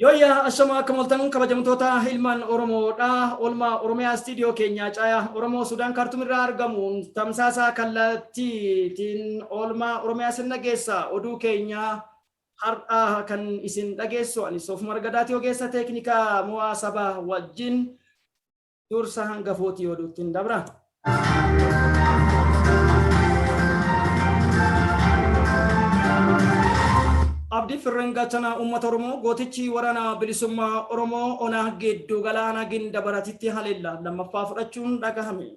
Yooyyaa ashamaa akkam ooltan kabajamtoota ilmaan Oromoodha. Oolmaa Oromiyaa istiidiyoo keenya caayaa Oromoo Sudaan Kaartum irraa argamuun tamsaasa kallattiitiin oolmaa Oromiyaa sin dhageessa. Oduu keenya har'aa kan isin dhageessu ani Soofumar Gadaati ogeessa teeknikaa mo'aa sabaa wajjin dursa hangafootii oduuttiin dabra. Abdii Firreen Gaachana Uummata Oromoo gootichi waraana bilisummaa Oromoo ona giddu galaana ginda baratitti haleellaa lammaffaa fudhachuun dhagahame.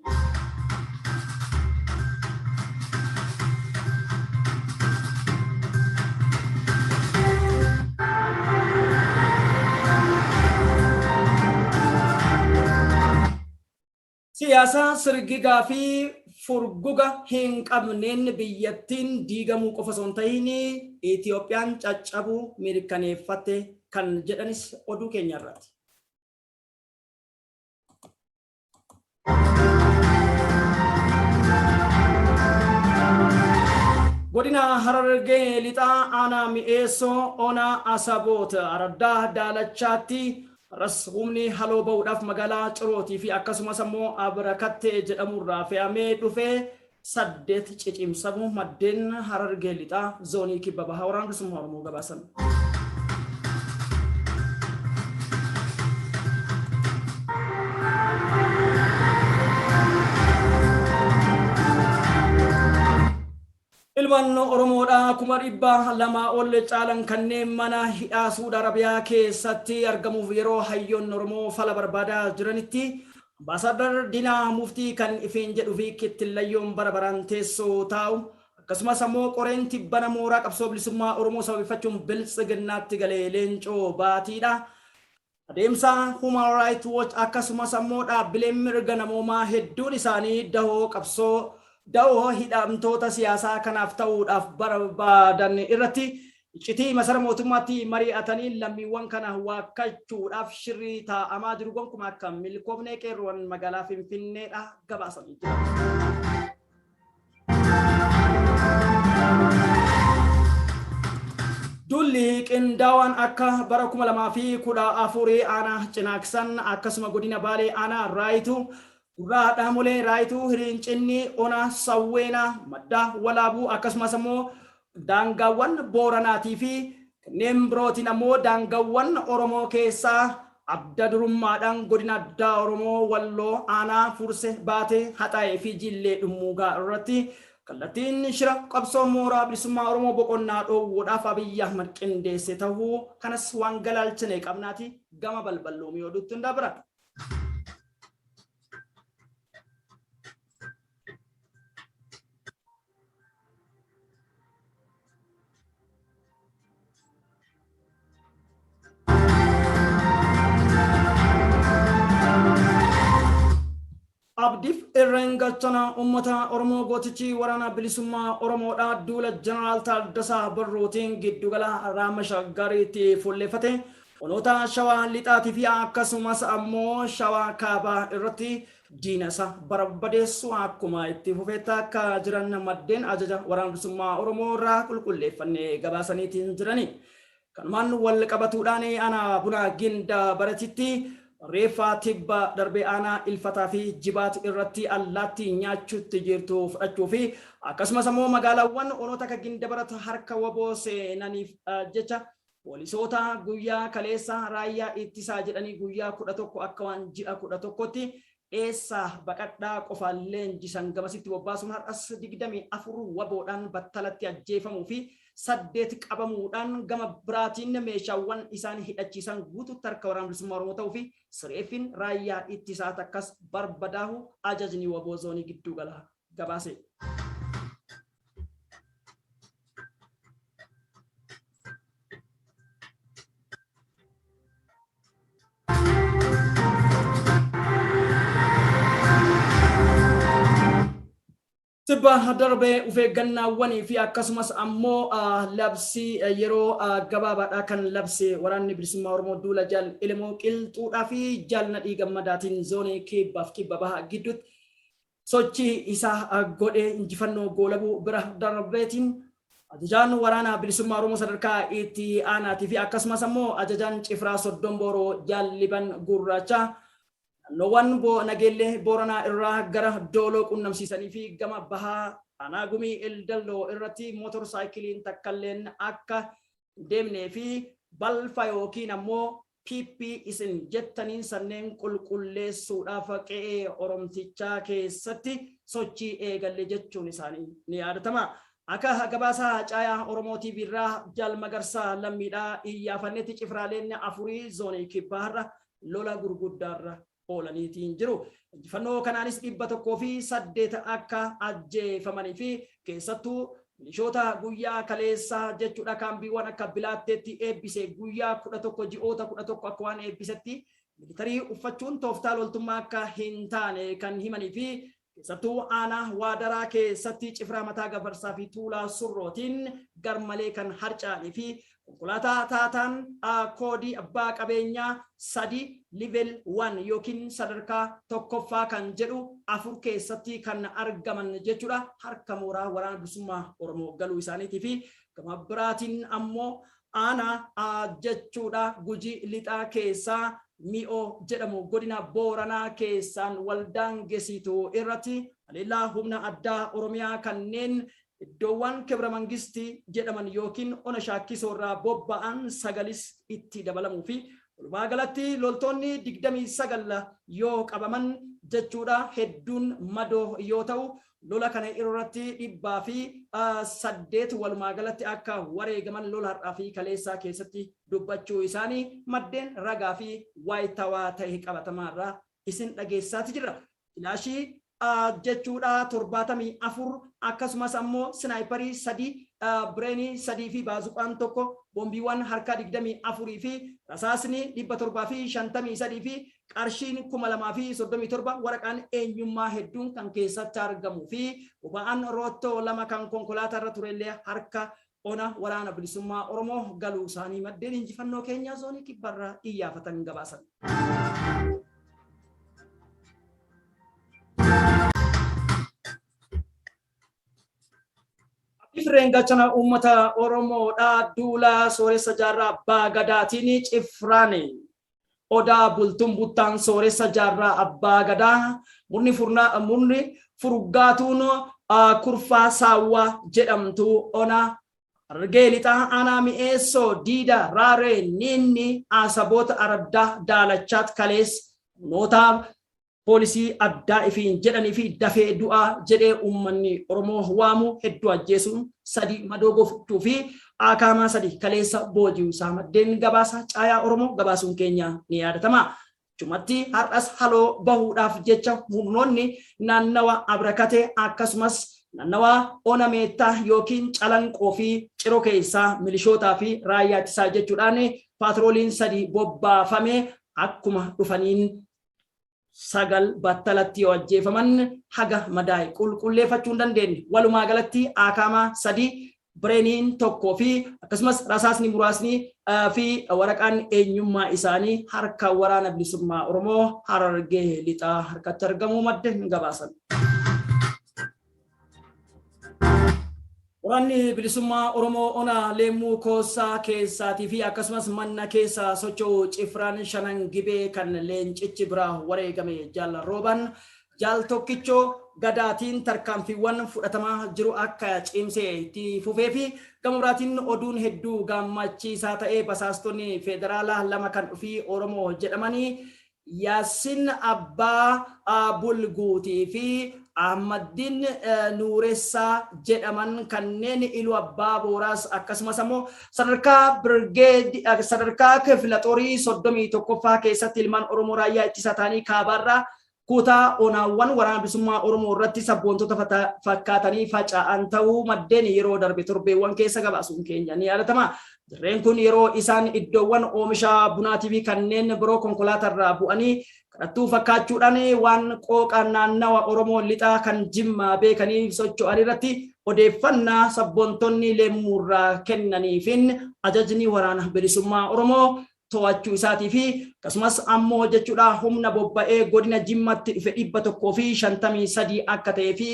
Siyaasa sirgigaa fi furguga hin qabneen biyyattiin diigamuu qofa osoo hin ta'iin Itoophiyaan caccabuu mirkaneeffatte kan jedhanis oduu keenya irraati. Godina Harargee Lixaa Aanaa Mi'eessoo Ona Asaboot Araddaa Daalachaatti har'as humni haloo ba'uudhaaf magaalaa Cirootii fi akkasumas ammoo Abrakattee jedhamurraa fe'amee dhufe 8 cicimsamuu maddeen Harargee Lixaa Zoonii Kibba Bahaa Waraana Bilisummaa Oromoo gabaasan. Ilmaan Oromoodhaa 200,000 ol caalan kanneen mana hidhaa Suud Arabiyaa keessatti argamuuf yeroo hayyoonni Oromoo fala barbaadaa jiranitti Ambaasaaddar Diinaa Muftii kan ifiin jedhu fi kittillayyoon bara baraan teessoo taa'u akkasumas ammoo qoreen tibbana mooraa qabsoo bilisummaa Oromoo sababeeffachuun biltsiginnaatti galee Leencoo Baatiidha. Adeemsa Human Rights Watch akkasumas ammoo dhaabbileen mirga namoomaa hedduun isaanii dahoo qabsoo dahoo hidhamtoota siyaasaa kanaaf ta'uudhaaf barbaadan irratti iccitii masara mootummaatti mari'atanii lammiiwwan kana waakkachuudhaaf shirri taa'amaa jiru gonkumaa akka hin milkoofne qeerroowwan magaalaa Finfinneedha gabaasanii jiran. Duulli qindaawaan akka bara 2014 aanaa Cinaaksan akkasuma godina Baalee aanaa Raayituu Gurraa Dhaamolee Raayituu Hiriincinni Ona Sawweenaa Madda Walaabuu akkasumas ammoo daangaawwan Booranaatii fi kanneen birootiin ammoo daangaawwan Oromoo keessaa adda durummaadhaan godina addaa Oromoo Walloo aanaa Fursee Baatee Haxaayee fi Jillee Dhummuugaa irratti kallattiin shira qabsoo mooraa bilisummaa Oromoo boqonnaa dhoowwuudhaaf Abiyyi Ahmad qindeesse tahuu kanas waan galaalchine qabnaati gama balballoomii oduutti hin dabra. Abdiif irreen galchana uummata Oromoo gootichi waraana bilisummaa Oromoodha duula Jeneraal Taaddasaa Birruutiin giddugala Raama Shaggariitti fuulleeffate onoota Shawaa Lixaatii fi akkasumas ammoo Shawaa Kaabaa irratti diina isa barbadeessu akkuma itti fufeetta akka jiran maddeen ajaja waraana bilisummaa Oromoo irraa qulqulleeffannee gabaasaniitiin jirani. Kanumaan wal qabatuudhaan aanaa Buna Ginda Baratitti reeffa tibba darbee aanaa Ilfataa fi Jibaat irratti allaattii nyaachuutti jirtu fudhachuu fi akkasumas ammoo magaalaawwan onoota akka Ginda Barat harka waboo seenaniif jecha Poolisoota guyyaa kaleessa raayyaa ittisaa jedhanii guyyaa 11 akka waan ji'a 11tti dheessaa baqadhaa qofa leenjisan gamasitti bobbaasuun har'as 24 waboodhaan battalatti ajjeefamuu fi 8 qabamuudhaan gama biraatiin meeshaawwan isaan hidhachiisan guututti harka Waraana Bilisummaa Oromoo ta'uu fi sireeffiin raayyaa ittisaa takkas barbadaahu ajajni waboo zoonii gidduugala gabaase. Tibba darbee of eeggannaawwanii fi akkasumas ammoo labsii yeroo gabaabaadhaa kan labse waraanni bilisummaa Oromoo duula jaal Elemoo Qilxuudhaa fi jaal Nadhii Gammadaatiin zoonii kibbaaf kibba baha gidduutti sochii isaa godhee injifannoo goolabuu bira darbeetiin Ajajaan waraana bilisummaa Oromoo sadarkaa itti aanaatii fi akkasumas ammoo ajajaan Cifraa Soddom Booroo Jaalliban Gurraacha naannoowwan Nageellee Booranaa irraa gara Dooloo qunnamsiisanii fi gama bahaa aanaa Gumii Eldalloo irratti mootor saayikiliin takkalleen akka hin deemnee fi balfa yookiin ammoo PP isin jettaniin sanneen qulqulleessuudhaaf qe'ee Oromtichaa keessatti sochii eegalle jechuun isaanii ni yaadatama. Akka gabaasa Caayaa Oromoo TV irraa Jaal Magarsaa Lammiidhaa iyyaafannetti cifraaleen afurii zoonii kibbaa har'a lola gurguddaarra oolaniitiin jiru. Injifannoo kanaanis 108 akka ajjeefamanii fi keessattuu milishoota guyyaa kaleessaa jechuudha kaambiiwwan akka Bilaatteetti eebbise guyyaa 11 ji'oota 11 akka waan eebbisetti militarii uffachuun tooftaa loltummaa akka hin taane kan himanii fi keessattuu aanaa Waadaraa keessatti Cifraa Mataa Gafarsaa fi Tuulaa Surrootiin garmalee kan harca'anii fi konkolaataa taataan koodii abbaa qabeenyaa 3 level 1 yookiin sadarkaa tokkoffaa kan jedhu 4 keessatti kan argaman jechuudha harka mooraa waraana bilisummaa Oromoo galuu isaaniitii fi gama biraatiin ammoo aanaa jechuudha Gujii Lixaa keessaa Mi'oo jedhamu godina Booranaa keessaan waldaan gesiitu irratti haleellaa humna addaa Oromiyaa kanneen iddoowwan Kibra Mangistii jedhaman yookiin ona Shaakkisoo irraa bobba'an sagalis itti dabalamuu fi walumaa galatti loltoonni 29 yoo qabaman jechuudha hedduun madoo yoo ta'u lola kana irratti 108 walumaa galatti akka wareegaman lola har'aa fi kaleessaa keessatti dubbachuu isaanii maddeen ragaa fi waayitawaa ta'e qabatamaa irraa isin dhageessaati jirra. Kilaashii jechuudha 74 akkasumas ammoo sinaayiparii 3 bireenii 3 fi baazuqaan 1 boombiiwwan harkaa 24 fi rasaasni 753 fi qarshiin 2037 waraqaan eenyummaa hedduun kan keessatti argamuu fi boba'aan roottoo 2 kan konkolaataa irra turellee harka ona waraana bilisummaa Oromoo galuu isaanii maddeen injifannoo keenyaa zoonii kibbarraa iyyaafatan gabaasan. Firreen gachana uummata Oromoodha. Duula Sooressa Jaarraa Abbaa Gadaatiin Cifraan Odaa Bultum Buttaan Sooressa Jaarraa Abbaa Gadaa murni furnaa murni furgaatuun kurfaa saawwaa jedhamtu ona Harargee Lixaa aanaa Mi'eessoo Diida Raaree Niinni Asaboota Araddaa Daalachaat kalees humnoota poolisii addaa ifiin jedhanii fi dafee du'aa jedhee uummanni Oromoo waamu hedduu ajjeesuun 3 madoo gochuu fi Akaamaa 3 kaleessa booji'uu isaa maddeen gabaasa Caayaa Oromoo gabaasuun keenya ni yaadatama. Achumatti har'as haloo bahuudhaaf jecha humnoonni naannawa Abrakatee akkasumas naannawa Ona Meettaa yookiin Calanqoo fi Ciro keessaa milishootaa fi raayyaa ittisaa jechuudhaan paatrooliin 3 bobbaafame akkuma dhufaniin 9 battalatti yoo ajjeefaman haga madaa'e qulqulleeffachuu hin dandeenye. Walumaa galatti Akaamaa 3, Bireeniin 1 fi akkasumas rasaasni muraasni fi waraqaan eenyummaa isaanii harka Waraana Bilisummaa Oromoo Harargee Lixaa harkatti argamuu maddeen gabaasan. Waraanni Bilisummaa Oromoo Ona Leemmuu Koossaa keessaatii fi akkasumas manna keessa socho'u Cifraan Shanan Gibee kan leencichi biraa wareegame Jaal Rooban Jaal Tokkichoo Gadaatiin tarkaanfiiwwan fudhatamaa jiru akka cimsee itti fufee fi gama biraatiin oduun hedduu gaammachiisaa ta'e basaastonni federaalaa 2 kan dhufii Oromoo jedhamanii Yaassin Abbaa Bulguutii fi Ahmaddin Nuuressaa jedhaman kanneen Iluu Abbaa Booraas akkasumas ammoo sadarkaa birgeed sadarkaa kifla xorii 31ffaa keessatti ilmaan Oromoo raayyaa ittisaa ta'anii kaabaarraa kutaa onaawwan waraana bilisummaa Oromoo irratti sabboontota fakkaatanii faca'an ta'uu maddeen yeroo darbe torbeewwan keessa gabaasuun keenya ni yaadatama. Jarreen kun yeroo isaan iddoowwan oomisha bunaatii fi kanneen biroo konkolaatarraa bu'anii kadhattuu fakkaachuudhaan waan qooqa naannawa Oromoo lixaa kan Jimmaa beekanii socho'an irratti odeeffannaa sabboontonni Leemmuurraa kennaniifin ajajni waraana bilisummaa Oromoo To'achuu isaatii fi akkasumas ammoo jechuudha humna bobba'ee godina Jimmatti dhufe 153 akka ta'ee fi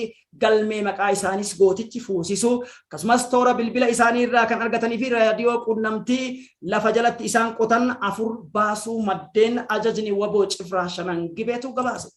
galmee maqaa isaanis gootichi fuusisu, akkasumas toora bilbila isaanii irraa kan argatanii fi raadiyoo quunnamtii lafa jalatti isaan qotan afur baasuu maddeen ajajni waboo Cifraa Shanan Gibeetu gabaase.